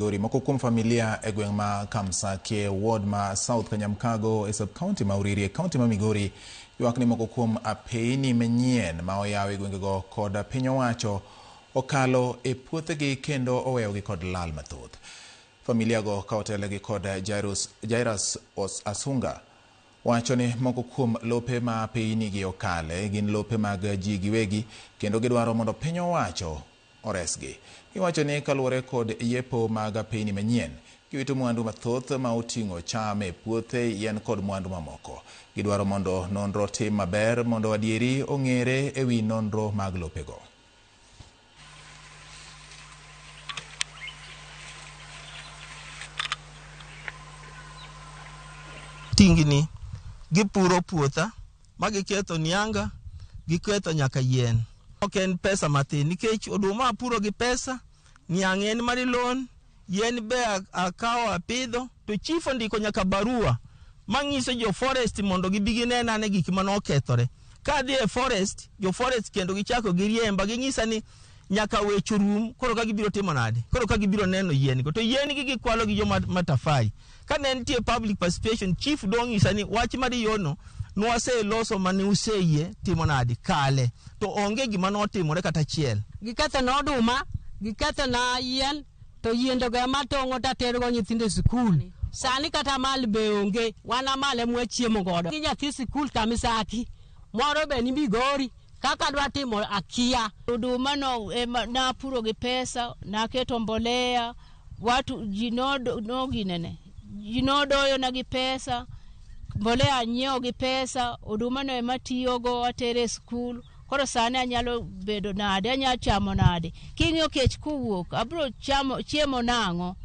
Migori. Moko kuom familia e gweng' ma Kamsakie, ward ma South Kanyamkago e sub-county ma Uriri e county ma Migori ywak ni moko kuom apeyni manyien ma oyaw e gwengego kod piny owacho okalo e puothegi kendo oweyogi kod lal mathoth. Familia go ka otelnegi kod Jairus, Jairus Asunga wacho ni moko kuom lope ma apeyni gi okale gin lope mag ji giwegi kendo gidwaro mondo piny owacho oresgi. Giwacho ni kaluwore kod yepo mag apeyni manyien, giwito mwandu mathoth ma oting'o cham e puothe, yien kod mwandu mamoko. Gidwaro mondo nonro otim maber mondo adieri ong'ere e wi nonro mag lopego. Tingni gipuro puotha ma giketho nianga, giketho nyaka yien. Ok en pesa mathin nikech oduma apuro gi pesa, niang' en mari loan, yien be akawo apidho, to chief ondiko nyaka barua manyiso jo forest mondo gibi ginen ane gik mane okethore. Ka adhi e forest, jo forest kendo gichako giriemba, ginyisa ni nyaka weche orum, koro ka gibiro timo nade? Koro ka gibiro neno yien go. To yien gi gikwalo gi jo matafari. Ka ne nitie public participation, chief dong'isa ni wach mar yono nwaseloso mane useyie timo nade kale to onge gima notimore kata achiel. Giketho na oduma, giketho na yien, to yiendego ema tong'o taterogo nyithindo e sikul. Sani kata mal be onge, wan amal ema wachiemo godo. Gi nyathi sikul Kamisaki, moro be ni Migori, kaka dwa timo akia. Oduma no ema napuro gi pesa, naketo mbolea, watu ji no ginene, ji nodoyo na gi pesa, mbolea anyiewo gi pesa, oduma no ema atiyogo atere e skul. Koro sani anyalo bedo nade, anyalo chamo nade? King'iyo kech kowuok, abiro chamo chiemo nang'o?